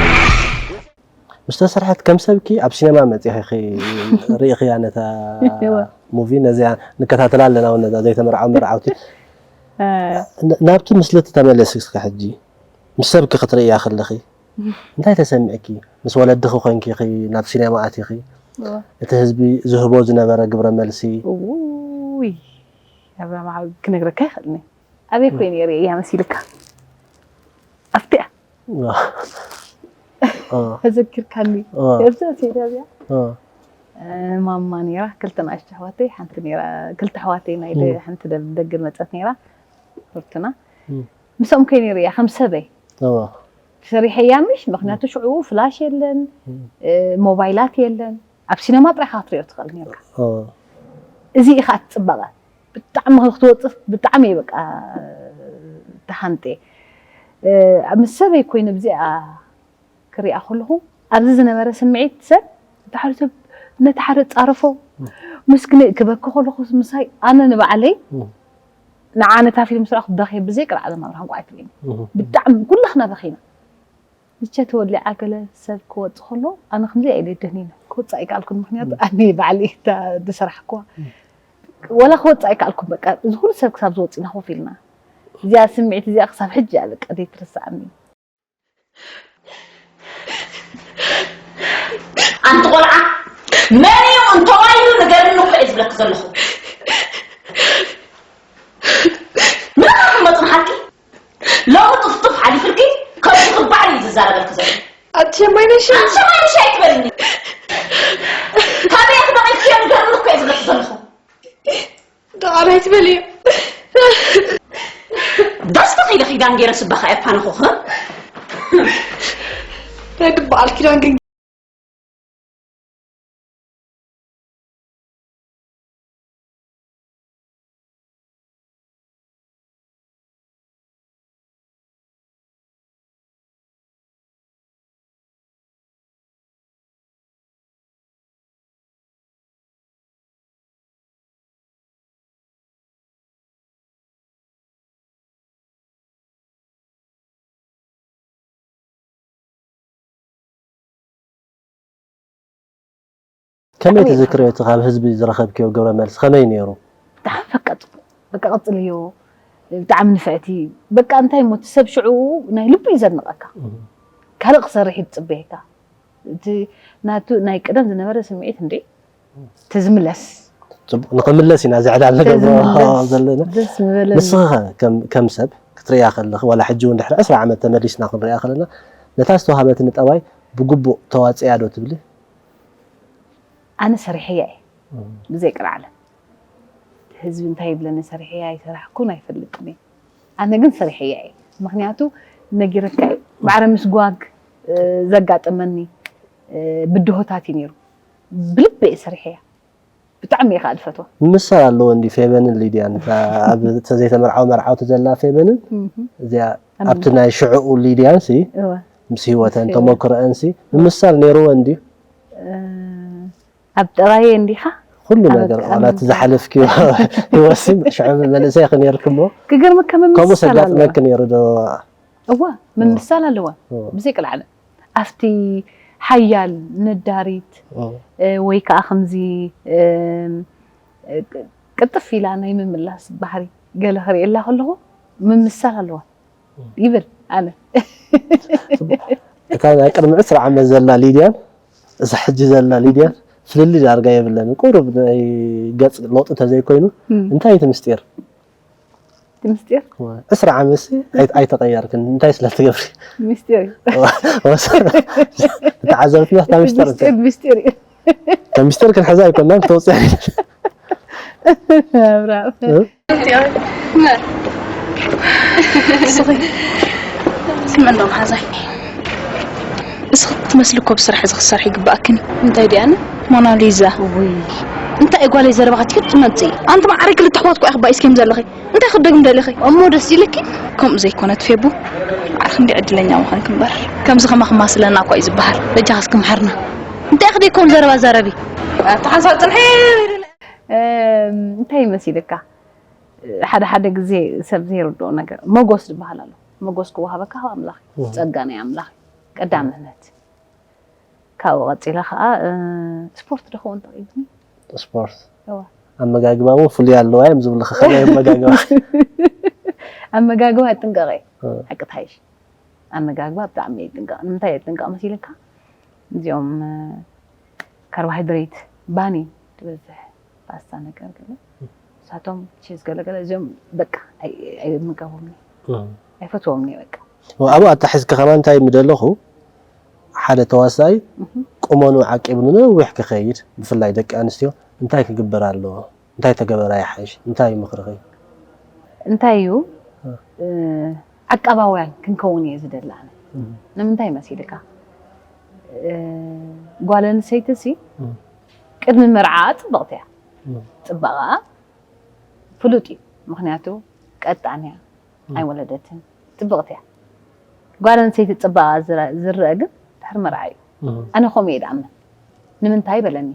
ምስ ተሰርሐት ከም ሰብኪ ኣብ ሲነማ መጺኺ ርኢኽያ ነታ እወ። ሙቪ? ነዚኣ ንከታተላ ኣለና እውን ነዛ ዘይተመርዓው መርዓውቲ። እ፣ ን- ናብቲ ምስልቲ ተመለሲ እስከ ሕጂ ምስ ሰብኪ ክትርእያ ከለኺ እንታይ ተሰሚዕኪ? ምስ ወለድኺ ኮንኪ ኢኺ ናብ ሲነማ ኣቲኺ እወ። እቲ ህዝቢ ዝህቦ ዝነበረ ግብረ መልሲ ውይ ኣብራማ ክነግረካ ይኽእልኒ ኣበይ ኮይነ ርእያ መሲልካ ኣብቲኣ እ፣ ተዘኪርካኒ እ፣ እዛ ሴዳ እዚኣ እ፣ እ፣ ማማ ነይራ ክልተ ንኣሽቱ ኣሕዋተይ ሓንቲ ነይራ ክልተ ኣሕዋተይ ናይ ደ- ሓንቲ ደ- ደገ መፀት ነይራ ፍርቱና እም። ምስኦም ከይነ ርእያ ከም ሰበይ እወ፣ ሰሪሐያ ምሽ ምክንያቱ ሽዑ ፍላሽ የለን እ፣ ሞባይላት የለን ኣብ ሲነማ ጥራይ ኢኻ ክትሪኦ ትኽእል ነርካ እወ። እዚ ኢኻ እቲ ፅባቐ ብጣዕሚ ክትወፅእ ብጣዕሚ እየ በቃ ተሃንጤ እ፣ ምስ ሰበይ ኮይነ ብዚኣ ክሪኣ ከለኹ ኣብዚ ዝነበረ ስምዒት ሰብ እቲ ሓደ ሰብ ነቲ ሓደ ፃረፎ ምስ ክበኪ ከለኹ ምሳይ ኣነ ንባዕለይ ንዓ ነታ ፊልም ስራኹ በኽየ ብዘይ ቅርዓለም ኣብርሃም ቋዕት ብጣዕሚ ኩላኽና በኺና ንቸ ተወሊዓ ገለ ሰብ ክወፅ ከሎ ኣነ ከምዚ ኢለ ደኒነ ክወፅእ ኣይከኣልኩን ምክንያቱ ኣነ ባዕሊ እታ ዝሰራሕኩዋ ወላ ክወፅእ ኣይከኣልኩን በቃ እዚ ኩሉ ሰብ ክሳብ ዝወፅና ኮፍ ኢልና እዚኣ ስምዒት እዚኣ ክሳብ ሕጂ እያ በቃ ዘይትርስዓኒ ኣንቲ ቆልዓ መን እዩ እንተዋይሉ ንገርኒ እኮ እየ ዝብለኪ ዘለኹ ምንኻ ክመፅንሓልኪ ሎሚ ጥፍጥፍ ሓሊፍልኪ ከምዚ ክባዕል እዩ ዝዛረበልኪ ዘሎ ኣቲ ሸማይነሽ ኣቲ ሸማይነሽ ኣይትበልኒ ካበይ ክመቒልክዮ ንገርኒ እኮ እየ ዝብለኪ ዘለኹ ደቓል ኣይትበልዮ ደስቲ ኺደ ኺዳን ገይረ ስባኻ እየ ፋነኹ ናይ ግበኣል ኪዳን ግን ከመይ ትዝክርዮ እቲ ካብ ህዝቢ ዝረኸብክዮ ግብረ መልሲ ከመይ ነይሩ? ብጣዕሚ ፈቀጥ በቃ ቀፅልዮ ብጣዕሚ ንፍዕቲ በቃ እንታይ ሞ ሰብ ሽዑ ናይ ልቡ እዩ ዘድንቐካ ካልእ ክሰርሕ እዩ ዝፅበየካ እቲ ናቱ ናይ ቀደም ዝነበረ ስምዒት እንዴ ተዝምለስ ንኽምለስ ኢና ዝዕዳል ንገብሮ ዘለና ደስ ምበለ ንስኻ ከም ሰብ ክትሪያ ከለኺ ዋላ ሕጂ እውን ድሕሪ ዕስራ ዓመት ተመሊስና ክንሪያ ከለና ነታ ዝተዋሃበትኒ ጠባይ ብግቡእ ተዋፅያ ዶ ትብሊ ኣነ ሰሪሐያ እየ ብዘይ ቅርዓለም ህዝቢ እንታይ ይብለኒ ሰሪሐያ ኣይሰራሕኩን ኣይፈልጥን እየ ኣነ ግን ሰሪሐያ እየ ምክንያቱ ነጊረካ እዩ ማዕረ ምስ ጓግ ዘጋጠመኒ ብድሆታት እዩ ነይሩ ብልቢ እየ ሰሪሐያ ብጣዕሚ እየ ከዓ ዝፈትዋ ምምሳል ኣለዎ እንዲ ፌበንን ሊድያን እታ ኣብ እተ ዘይተመርዓው መርዓውቲ ዘላ ፌበንን እዚኣ ኣብቲ ናይ ሽዕኡ ሊድያን ሲ ምስ ህይወተን ተመክረአን ሲ ምምሳል ነይርዎ እንዲ ኣብ ጥራየ እንዲኻ ኩሉ ነገር ዋላ እቲ ዝሓለፍክዮ ህይወት ሲ ሽዑ መንእሰይ ክነርክሞ ክገርመካ ከምኡ ምምሳል ኣለዋ ዘጋጥመኪ ነይሩ ዶ እዋ ምምሳል ኣለዋ ብዘይ ቅልዓለም ኣብቲ ሓያል ነዳሪት ወይ ከዓ ከምዚ ቅጥፍ ኢላ ናይ ምምላስ ባህሪ ገለ ክርእየላ ከለኹ ምምሳል ኣለዋ ይብል ኣነ እታ ናይ ቅድሚ ዕስራ ዓመት ዘላ ሊድያን እዛ ሕጂ ዘላ ሊድያን ፍልልይ ዳርጋ የብለን ቁሩብ ናይ ገፅ ለውጢ ተዘይኮይኑ እንታይ እቲ ምስጢር እቲ ምስጢር ዕስራ ዓመት ሲ ኣይተቀየርክን እንታይ ስለ ትገብሪ ምስጢር እዩ ተዓዘብትና ታ ምስጢር ምስጢር ምስጢር እዩ ከም ምስጢር ክንሕዛ ኣይኮናን ክተውፅያ ኣብራም እስኺ ትመስሊ እኮ ብስራሕ እዚ ክትሰርሒ ይግባኣክን እንታይ ድያኒ ሞናሊዛ እንታይ ጓለይ ዘረባኻ ትክት ትመፅእ ኣንቲ ማዕረ ክልተ ኣሕዋት ኳ ኢኽባኢስኪም ዘለኺ እንታይ ክደግም ደሊኺ እሞ ደስ ኢልኪ ከምኡ ዘይኮነት ፌቡ ማዕረ ክንዲ ዕድለኛ ምዃንኪ እምበር ከምዚ ከማኺ ማስለና እኳ እዩ ዝበሃል በጃኻ እስኪ ምሓርና እንታይ ኢኺ ደይኮን ዘረባ ዛረቢ ኣተሓሳብ ፅንሒ እም፣ እንታይ ይመሲልካ? ሓደ ሓደ ግዜ ሰብ ዘይርድኦ ነገር፣ መጎስ ዝበሃል ኣሎ። መጎስ ክወሃበካ ካብ ኣምላኽ እዩ። እም። ጸጋ ናይ ኣምላኽ እዩ። ቀዳምነት። ካብኡ ቀጺለ ኸዓ፣ እ፣ ስፖርት ዶ ክኸውን ጠቒሙኒ? ስፖርት። እዋ። ኣመጋግባ እውን ፍሉይ ኣለዋ እዮም ዝብልኺ። ከመይ ኣመጋግባ? ኣመጋግባ ይጥንቀቕ እየ። እ። ሓቂ ትሓይሽ። ኣመጋግባ ብጣዕሚ እየ ዝጥንቀቕ። ንምንታይ እየ ዝጥንቀቕ መሲልካ? እዚኦም፣ እ፣ ካርቦሃይድሬት፣ ባኒ ትበዝሕ፣ ፓስታ ነገር ገለ። ንሳቶም ቺዝ ገለ ገለ፣ እዚኦም በቃ ኣይ-፣ ኣይምገቦምን እየ። እ። ኣይፈትዎምን እየ በቃ። ኣብኡ ኣታሒዝኪ ከማን እንታይ ምደለኹ፣ ሓደ ተዋሳኣይ እህ። ቁመኑ ዓቂቡ ንነዊሕ ክኸይድ፣ ብፍላይ ደቂ ኣንስትዮ፣ እንታይ ክግበር ኣለዎ? እንታይ ተገበራ ይሓይሽ? እንታይ ይመኽርኺ? እንታይ እዩ? እ። እ፣ ዓቃባውያን ክንከውን እየ ዝደሊ ኣነ። እ። ንምንታይ መሲልካ? እ፣ ጓል ኣንስተይቲ ሲ እ። ቅድሚ መርዓኣ ጽብቕቲ እያ። እ። ጽባቐኣ ፍሉጥ እዩ። ምኽንያቱ ቀጣን እያ፣ እ። ኣይወለደትን። ጽብቕቲ እያ። ጓል ኣንስተይቲ ጽባቐኣ ዝረ-፣ ዝረአ ግን ድሕሪ መርዓ እዩ። እ። ኣነ ከምኡ እየ ዝኣምን። ንምንታይ በለኒ?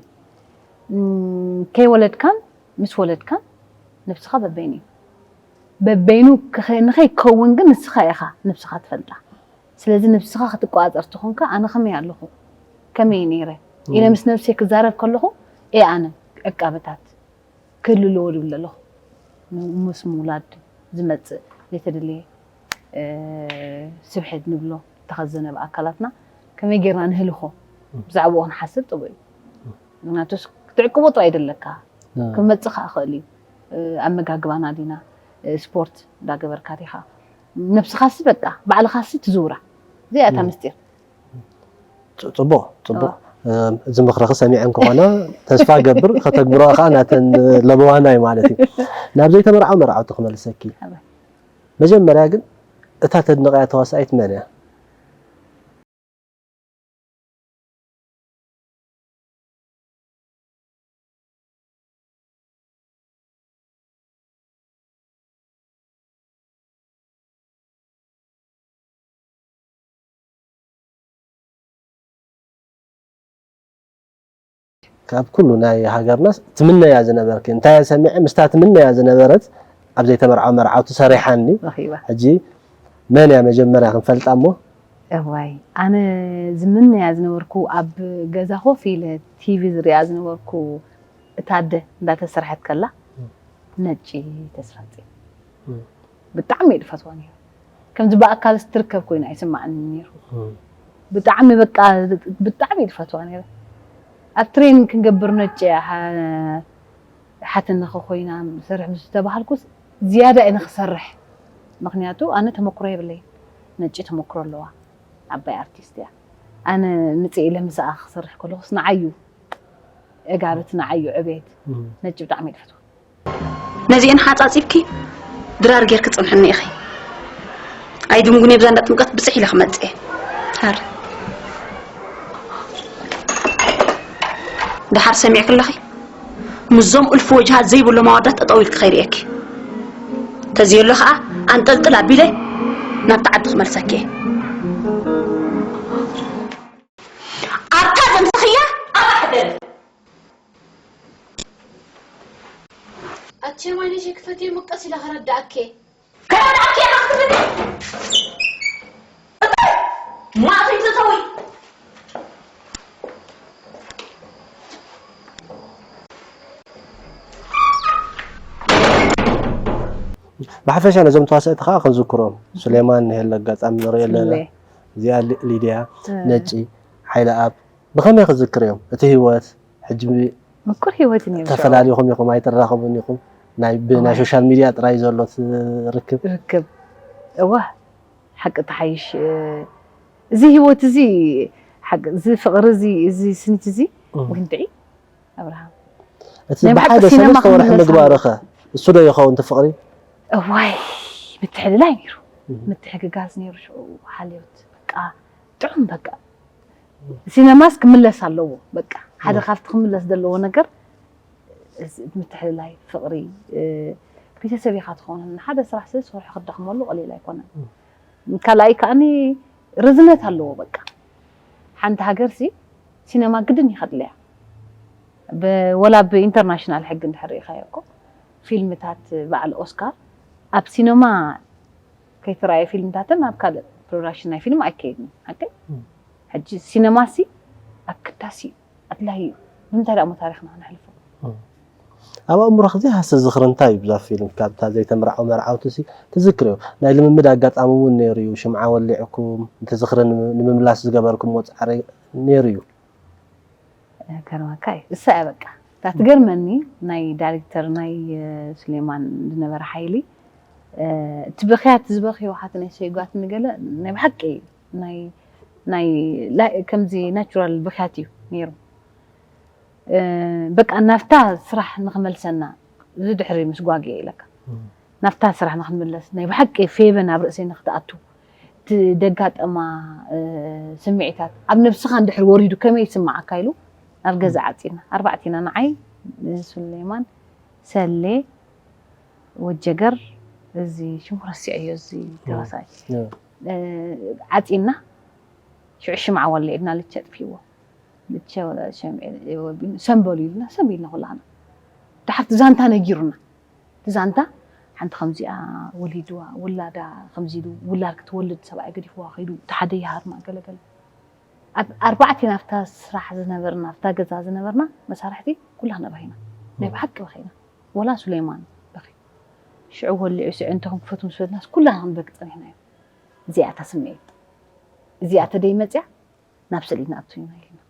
እም፣ ከይወለድካን ምስ ወለድካን ነብስኻ በበይኑ እዩ። በበይኑ ክኸ-፣ ንኸይከውን ግን ንስኻ ኢኻ ነብስኻ ትፈልጣ። ስለዚ ነብስኻ ክትቆጻጸር ተኾንካ ኣነ ከመይ ኣለኹ? ከመይ እየ ነይረ? ኢለ እ። ምስ ነብሰይ ክዛረብ ከለኹ እየ ኣነ ዕቃበታት ክህልዎ ድብል ኣለኹ። ን-፣ ምስ ምውላድ ዝመጽእ ዘይተደለየ፣ እ፣ ስብሕት ንብሎ፣ ተኸዘነ ብኣካላትና ከመይ ጌርና ንህልኾ እ። ብዛዕባኡ ክንሓስብ ጽቡቕ እዩ። እ። ምኽንያቱ ስ-፣ ክትዕቅቦ ጥራይ ደለካ። እ። ክመጽእ ከኣ ይኽእል እዩ። እ፣ ኣመጋግባና ዲና፣ እ፣ ስፖርት እንዳገበርካ ዲኻ? ነብስኻሲ በቃ፣ ባዕልኻሲ ትዝውራ። እዚኣ እታ እ። ምስጢር። ጽ-፣ ጽቡቕ፣ ጽቡቕ። እዋ። እም፣ እዚ ምኽርኺ ሰሚዐን ክኾና ተስፋ ገብር፣ ከተግብረኦ ከኣ ናተን ለበዋና እዩ ማለት እዩ። ናብ ዘይተመርዓው መርዓውቲ ክመልሰኪ። ኣበይ? መጀመርያ ግን እታ ተድንቕያ ተዋሳኢት መን እያ? ካብ ኩሉ ናይ ሃገርናስ ትምነያ ዝነበርኪ፣ እንታይ እያ ሰሚዐ፣ ምስታ ትምነያ ዝነበረት ኣብ ዘይተመርዓው መርዓውቲ ሰሪሓኒ። ረኺባ። ሕጂ መን እያ መጀመርያ ክንፈልጣ እሞ? እዋይ፣ ኣነ ዝምነያ ዝነበርኩ ኣብ ገዛ ኮፍ ኢለ ቲቪ ዝሪኣ ዝነበርኩ እታ ኣደ እንዳተሰርሐት ከላ ም። ነጪ ተስፋጽዮን። ም። ብጣዕሚ እየ ዝፈትዋ ነይረ። ከምዚ ብኣካል ትርከብ ኮይና ኣይስማዓንን ነይሩ። ም። ብጣዕሚ በቃ፣ ብጣዕሚ እየ ዝፈትዋ ነይረ። ኣብ ትሬን ክንገብር ነጭ እያ፣ ሓ-፣ ሓትነኸ ኮይና ሰርሕ ምስ ዝተባሃልኩስ ዝያዳ እየ ንኽሰርሕ። ምኽንያቱ ኣነ ተመክሮ የብለይን። ነጭ ተመክሮ ኣለዋ። ዓባይ ኣርቲስት እያ። ኣነ ምጽእ ኢለ ምስኣ ክሰርሕ ከለኹስ ንዓዩ ዕጋበት፣ ንዓዩ ዕቤት። ም። ነጭ ብጣዕሚ እየ ዝፈትዋ። ነዚኤን ሓጻጺብኪ ድራር ጌርኪ ጽንሕኒ ኢኺ። ኣይድምጉን እየ ብዛ እንዳ ጥምቀት ብጽሕ ኢለ ክመጽእ እየ። ሃር። ደሓር ሰሚዕኪ ኣለኺ? ምስዞም እልፊ ወጅሃት ዘይብሎም ኣወዳት ጠጠው ኢልኪ ከይርእየኪ። ተዘየሎ ኸኣ ኣንጠልጥል ኣቢለ ናብቲ ዓዲ ክመልሰኪ እየ። ኣብታ ዘምስኽያ ኣብኣ ሕደሪ። ኣቼ ማይነሽ ክፈትዮ ምቀስ ኢለ ከረዳእኬ። ከረዳእኬ ኢኻ ክትብል? እምበር ማእቶይ ተሰዊ። ብሓፈሻ ነዞም ተዋሳእቲ ከዓ ክንዝክሮም፣ ሱሌማን ንሄለ ኣጋጣሚ ንሪኦ ኣለና። ሱሌ። እዚኣ ሊ-፣ ሊድያ፣ እ። ነጪ፣ ሓይለኣብ፣ ብኸመይ ክዝክርዮም? እቲ ህይወት፣ ሕጂ ምቁር ህይወት እዩ ነይሩ ሽዑ። ተፈላሊኹም ኢኹም፣ ኣይትራኸቡን ኢኹም። ናይ፣ ብናይ እዋይ። ሶሻል ሚድያ ጥራይ ዘሎ ርክብ። ርክብ። እዋ፣ ሓቂ ተሓይሽ፣ እ፣ እዚ ህይወት እዚ፣ ሓቂ፣ እዚ ፍቕሪ እዚ፣ እዚ ስኒት እዚ፣ እም። ወይንትዒ ኣብርሃም። እቲ ናይ ብሓቂ ብሓደ ሲነማ ሰለስተ ወርሒ ክንምለስ ምግባርኸ? ኣለና። እሱ ዶ ይኸውን እቲ ፍቕሪ? እዋይ፣ ምትሕልላይ ነይሩ። እም። ምትሕግጋዝ ነይሩ ሽዑ፣ ሓልዮት፣ በቃ፣ ጥዑም በቃ። ሲነማስ ክምለስ ኣለዎ። በቃ፣ ሓደ እም። ካብቲ ክምለስ ዘለዎ ነገር፣ እዚ ምትሕልላይ፣ ፍቕሪ፣ እ፣ ቤተሰብ ኢኻ ትኸውን። ሓደ ስራሕ ስለ ዝሰርሑ ክትደኽመሉ ቀሊል ኣይኮነን። እም። ካልኣይ ከኣኒ ርዝነት ኣለዎ በቃ። ሓንቲ ሃገርሲ ሲነማ ግድን እዩ ከድልያ። ብ- ወላ ብኢንተርናሽናል ሕጊ እንድሕር ርኢኻዮ እኮ፣ ፊልምታት በዓል ኦስካር ኣብ ሲነማ ከይተራእየ ፊልምታተን ናብ ካልእ ፕሮዳክሽን ናይ ፊልም ኣይከይድን። ሓቀይ? ሕጂ ሲነማሲ ኣገዳሲ እዩ፣ ኣድላዪ እዩ። ንምንታይ ደኣ እሞ ታሪኽና ክነሕልፎ? ኣብ ኣእምሮኺ ዘይሃስስ ዝኽሪ እንታይ እዩ ብዛ ፊልም? ካብታ ዘይተምርዓው መርዓውቲ ሲ ትዝክርዮ? ናይ ልምምድ ኣጋጣሚ እውን ነይሩ እዩ። ሽምዓ ወሊዕኩም እቲ ዝኽሪ ንምምላስ ዝገበርኩምዎ ፃዕሪ ነይሩ እዩ። ከርመካ እዩ እሳ እያ በቃ። እታ ትገርመኒ ናይ ዳይሬክተር ናይ ሱሌማን ዝነበረ ሓይሊ፣ እቲ ብኽያት ዝበኽዮ ሓቲ ናይ ሰይጓት ንገለ ናይ ብሓቂ ናይ ናይ ከምዚ ናቹራል ብኽያት እዩ ነይሩ። በቃ ናብታ ስራሕ ንኽመልሰና እዚ ድሕሪ ምስ ጓግየ ኢለካ ናብታ ስራሕ ንኽንምለስ ናይ ብሓቂ ፌቨን ኣብ ርእሰይ ንክትኣቱ እቲ ደጋጠማ ስምዒታት ኣብ ነብስኻ እንድሕር ወሪዱ ከመይ ይስምዓካ ኢሉ ኣብ ገዛ ዓፂና ኣርባዕቲና ንዓይ፣ ሱሌማን፣ ሰሌ፣ ወጀገር፣ እዚ ሽሙ ረሲዐዮ እዚ ተዋሳይ ዓፂና ሽዑ ሽምዓ ወሊዕና ልቸ ኣጥፊእዎ ልቸ ሰምበሉ ኢልና ሰብ ኢልና ኩላና ድሓርቲ ዛንታ ነጊሩና እቲ ዛንታ ሓንቲ ከምዚኣ ወሊድዋ ውላዳ ከምዚ ኢሉ ውላድ ክትወልድ ሰብኣይ ገዲፍዋ ከይዱ እቲ ሓደ ይሃርማ ገለገለ ኣብ ኣርባዕቲና ኣብታ ስራሕ ዝነበርና ኣብታ ገዛ ዝነበርና መሳርሕቲ ኩላና በኺና ናይ ብሓቂ በኺና ወላ ሱሌማን በኺ ሽዑ ወሊዑ ስዑ እንተኹም ክፈቱ ምስ በልናስ ኩላና ክንበኪ ፀኒሕና እዩ እዚኣ እታ ስምዒት እዚኣ ተደይ መፅያ ናብ ስእሊ ንኣቱ ኢና ኢልና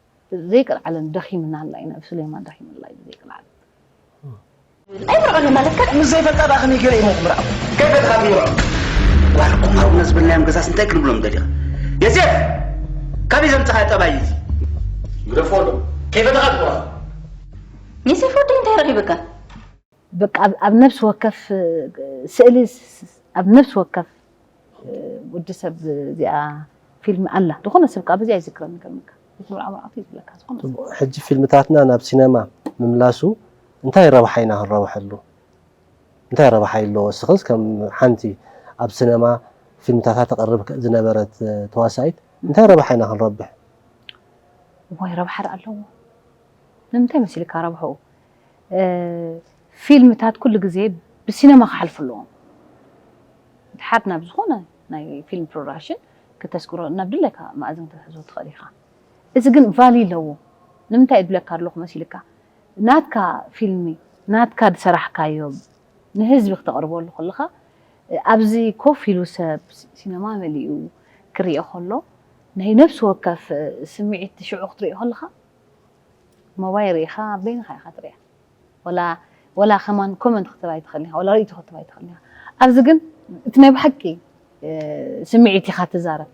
ዘይቅልዓለን ደኺምና ኣላ ኢና ብሱሌማን ደኺምላ እዩ ዘይቅልዓለን ኣይምርዖን ማለት ከ ምስ ዘይፈልጣ ደኣ ከመይ ገለ ኢሞ ክምርዖ ከይፈትኻ ትምርዖ ጓል ቁማር እውን ዝበልናዮም ገዛስ እንታይ ክንብሎም ደሊኻ የሴፍ ካበይ ዘምፅኻዮ ጠባይ እዩ እዚ ግደፎ ኣሎ ከይፈትኻ ትምርዖ ዮሴፍ ወደይ እንታይ ረኺብካ በቃ ኣብ- ኣብ ነብሲ ወከፍ ስእሊ ስ- ኣብ ነብሲ ወከፍ ወዲ ሰብ እዚኣ ፊልም ኣላ ዝኾነ ሰብ ከዓ በዚኣ ይዝክረኒ ይገርመካ ቤት መርዓ መርዓቱ ይብለካ ዝኾነ ሰብ ሕጂ ፊልምታትና ናብ ሲነማ ምምላሱ እንታይ ረብሓ ኢና ክንረብሐሉ እንታይ ረብሓ ኣለዎ እስኽስ ከም ሓንቲ ኣብ ሲነማ ፊልምታታ ተቕርብ ዝነበረት ተዋሳኢት እንታይ ረብሓ ኢና ክንረብሕ ዋይ ረብሓ ኣለዎ ንምንታይ መሲልካ ረብሕኡ ፊልምታት ኩሉ ግዜ ብሲነማ ክሓልፉ ኣለዎም ድሓር ናብ ዝኾነ ናይ ፊልም ፕሮዳክሽን ክተስግሮ ናብ ድለካ መኣዝን ክትሕዞ ትኽእል ኢኻ እዚ ግን ቫሊ ኣለዎ ንምንታይ እድለካ ኣለኹ መሲልካ ናትካ ፊልሚ ናትካ ዝሰራሕካዮ ንህዝቢ ክተቕርበሉ ከለኻ ኣብዚ ኮፍ ኢሉ ሰብ ሲነማ መሊኡ ክሪኦ ከሎ ናይ ነብሲ ወከፍ ስምዒት ሽዑ ክትሪኦ ከለኻ ሞባይል ርኢኻ በይንኻ ኢኻ ትሪኣ ወላ ወላ ከማን ኮመንት ክትብ ኣይትኽእል ኢኻ ወላ ርእይቶ ክትብ ኣይትኽእል ኢኻ ኣብዚ ግን እቲ ናይ ብሓቂ ስምዒት ኢኻ ትዛረብ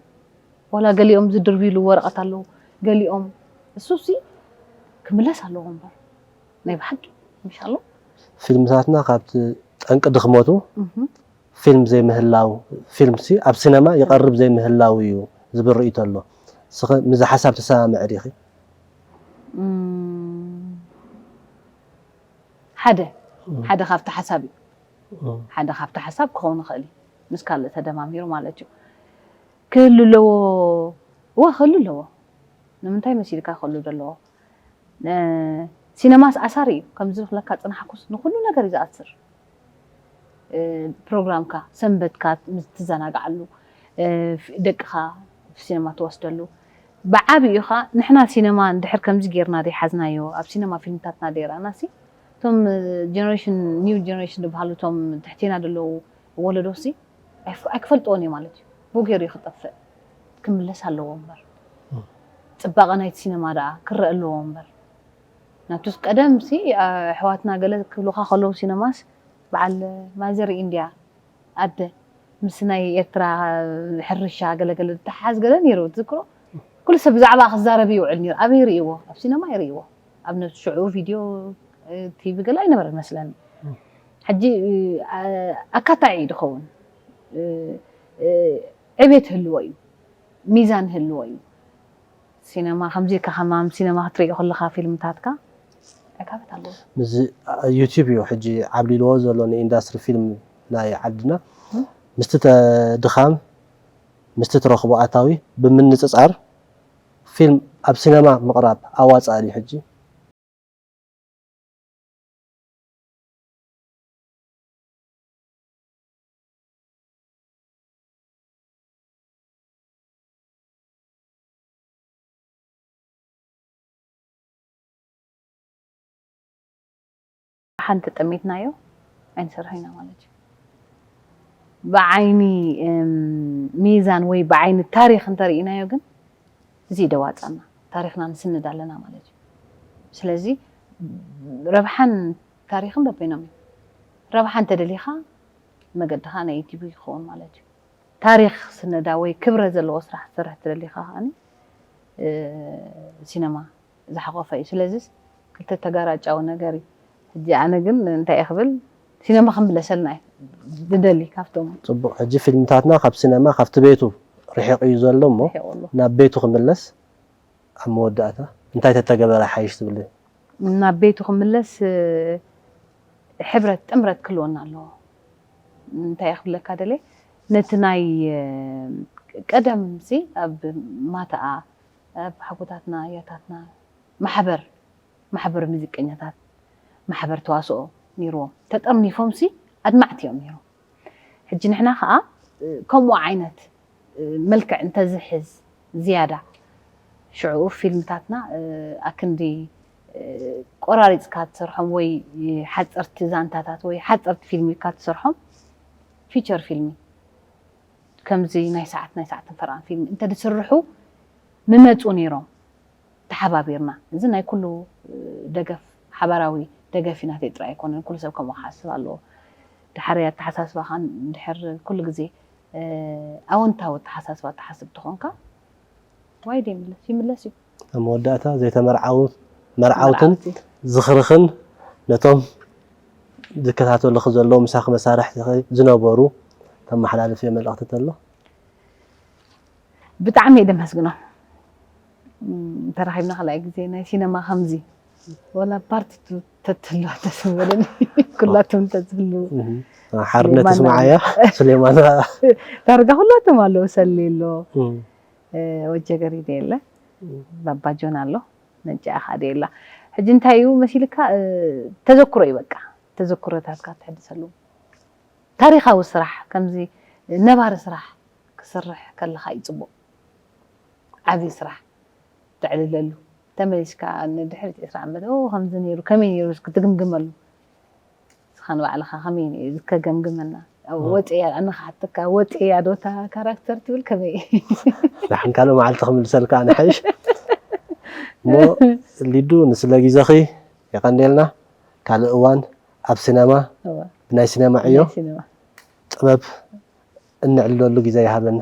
ወላ ገሊኦም ዝድርብይሉ ወረቐት ኣለዉ ገሊኦም እሱሲ ክምለስ ኣለዎ እምበር ናይ ብሓቂ ምሻሎ ፊልምታትና ካብቲ ጠንቂ ድኽመቱ ፊልም ዘይምህላው ፊልምሲ ኣብ ሲነማ ይቐርብ ዘይምህላው እዩ ዝብል ርእይቶ ኣሎ። ንስኺ ምስዚ ሓሳብ ትሰማምዒ ዲኺ? ሓደ ሓደ ካብቲ ሓሳብ እዩ ሓደ ካብቲ ሓሳብ ክኸውን ይኽእል እዩ ምስ ካልእ ተደማሚሩ ማለት እዩ ክህሉ ኣለዎ እወ ክህሉ ኣለዎ ንምንታይ መሲልካ ክህሉ ዘለዎ ሲነማስ ኣሳሪ እዩ ከምዚ ክብለካ ፅናሕኩስ ንኩሉ ነገር እዩ ዝኣስር ፕሮግራምካ ሰንበትካ ትዘናግዓሉ ደቅኻ ሲነማ ትወስደሉ ብዓብኡ ኸዓ ንሕና ሲነማ እንድሕር ከምዚ ጌርና ዘይሓዝናዮ ኣብ ሲነማ ፊልምታትና ዘይረኣናሲ እቶም generation new generation ዝበሃሉ እቶም ትሕቴና ዘለዉ ወለዶሲ ኣይክፈልጥዎን እዩ ማለት እዩ ብኡ ገይሩ እዩ ክጠፍእ ክምለስ ኣለዎ እምበር ፅባቐ ናይቲ ሲነማ ደኣ ክረአ ኣለዎ እምበር ናቱስ ቀደምሲ ኣሕዋትና ገለ ክብሉኻ ከለዉ ሲነማስ በዓል ማዘር ኢንድያ ኣደ ምስ ናይ ኤርትራ ሕርሻ ገለገለ ዝተሓዝ ገለ ነይሩ ትዝክሮ ኩሉ ሰብ ብዛዕባ ክዛረብ ይውዕል ነይሩ ኣበይ ይርእይዎ ኣብ ሲነማ ይርእይዎ ኣብ ነብሲ ሽዑ ቪድዮ ቲቪ ገለ ኣይነበረን መስለኒ ሕጂ ኣካታዒ እዩ ዝኸውን ዕቤት ህልዎ እዩ ሚዛን ህልዎ እዩ ሲነማ ከምዚ ኢልካ ከማም ሲነማ ክትርእዮ ከለካ ፊልምታትካ ዕጋበት ኣለዎ። ምስ ዩቲብ እዩ ሕጂ ዓብሊልዎ ዘሎ ንኢንዳስትሪ ፊልም ናይ ዓድና ምስቲ ድኻም ምስቲ ትረኽቦ ኣታዊ ብምንፅፃር ፊልም ኣብ ሲነማ ምቕራብ ኣዋፃእ ድዩ ሕጂ? ሓንቲ ጠሚትናዮ ኣይንሰርሖ ኢና ማለት እዩ። ብዓይኒ ሚዛን ወይ ብዓይኒ ታሪኽ እንተርኢናዮ ግን እዚ ደዋፃና፣ ታሪኽና ንስንድ ኣለና ማለት እዩ። ስለዚ ረብሓን ታሪኽን በበይኖም እዩ። ረብሓ እንተደሊኻ መገድኻ ናይ ዩቲዩብ ይኸውን ማለት እዩ። ታሪኽ ስነዳ ወይ ክብረ ዘለዎ ስራሕ ትሰርሕ ትደሊኻ ከዓኒ ሲነማ ዝሓቆፈ እዩ። ስለዚስ ክልተ ተጋራጫዊ ነገር እዩ። ሕጂ ኣነ ግን እንታይ እየ ክብል፣ ሲነማ ክምለሰልና እየ ዝደሊ። ካብቶም ፅቡቅ። ሕጂ ፊልምታትና ካብ ሲነማ ካብቲ ቤቱ ርሒቕ እዩ ዘሎ እሞ ናብ ቤቱ ክምለስ ኣብ መወዳእታ እንታይ ተተገበረ ሓይሽ ትብል? ናብ ቤቱ ክምለስ ሕብረት ጥምረት ክልወና ኣለዎ። እንታይ እየ ክብለካ ደለ፣ ነቲ ናይ ቀደም ሲ ኣብ ማተኣ ኣብ ሓጎታትና ያታትና ማሕበር ማሕበር ሙዚቀኛታት ማሕበር ተዋስኦ ነይርዎም ተጠርኒፎም ሲ ኣድማዕቲ እዮም ነይሮም። ሕጂ ንሕና ከዓ ከምኡ ዓይነት መልክዕ እንተዝሕዝ ዝያዳ ሽዑ ፊልምታትና ኣክንዲ ቆራሪፅካ ትሰርሖም ወይ ሓፀርቲ ዛንታታት ወይ ሓፀርቲ ፊልም ኢልካ ትሰርሖም ፊቸር ፊልሚ ከምዚ ናይ ሰዓት ናይ ሰዓት ፈርቓን ፊልም እንተዝስርሑ ምመፁ ነይሮም ተሓባቢርና። እዚ ናይ ኩሉ ደገፍ ሓባራዊ ደገፍ እዩ ናተይ ጥራይ ኣይኮነን። ኩሉ ሰብ ከምኡ ክሓስብ ኣለዎ። ድሓር ኣተሓሳስባኻን ድሕር ኩሉ ግዜ ኣወንታዊ ኣተሓሳስባ ትሓስብ ተኾንካ ዋይድ ይምለስ ይምለስ እዩ። ኣብ መወዳእታ ዘይተመርዓዉ መርዓውትን ዝኽርኽን ነቶም ዝከታተሉኺ ዘለዉ ምሳኺ መሳርሕቲ ዝነበሩ ተመሓላልፍዮ መልእኽቲ ተሎ? ብጣዕሚ እየ ደመስግኖም። ተራኺብና ካልኣይ ግዜ ናይ ሲነማ ከምዚ ወላ ፓርት ተትህልዋ ደስ ምበለኒ። ኩላቶም ተትህልዉ። ሓርነት ስምዓያ ሱሌማና። ዳርጋ ኩላቶም ኣለዉ። ሰሌ ኣሎ፣ ወጀገሪደ የለ፣ ባባ ጆን ኣሎ፣ ነንጭያ ካደ የላ። ሕጂ እንታይ እዩ መሲልካ? ተዘክሮ እዩ በቃ። ተዘክሮታትካ ትሕድሰሉ። ታሪኻዊ ስራሕ ከምዚ ነባሪ ስራሕ ክስርሕ ከለኻ እዩ ፅቡቕ። ዓብዪ ስራሕ ተዕልለሉ። ተመሊስካ ንድሕሪት ዕስራ ዓመት ኦ ከምዚ ነይሩ ከመይ ነይሩ ክትግምግመሉ። ንስኻ ንባዕልኻ ከመይ ነይሩ ዝከገምግመና? ወፂያ ኣነ ክሓተካ ወፂያ ዶ እታ ካራክተር ትብል ከመይ? ዳሕን ካልእ መዓልቲ ክምልሰልካ ኣነ ሓይሽ። እሞ ሊዱ ንስለ ግዜኺ የቐንየልና። ካልእ እዋን ኣብ ሲነማ ብናይ ሲነማ ዕዮ ጥበብ እንዕልለሉ ግዜ ይሃበና።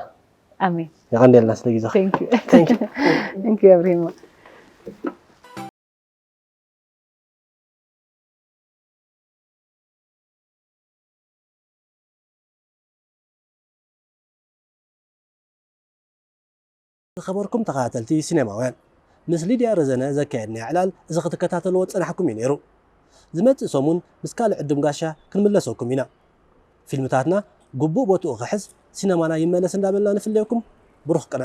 ኣሜን። የቐንየልና ስለ ግዜኺ። Thank you. Thank you. Thank you everyone. ዝኸበርኩም ተኸታተልቲ ሲኔማውያን፣ ምስ ሊድያ ረዘነ ዘካየድናዮ ዕላል እዚ ክትከታተልዎ ዝጸናሕኩም እዩ ነይሩ። ዝመጽእ ሰሙን ምስ ካልእ ዕዱም ጋሻ ክንምለሰኩም ኢና። ፊልምታትና ግቡእ ቦትኡ ክሕዝ ሲነማና ይመለስ እንዳበልና ንፍለየኩም። ብሩኽ ቅነ።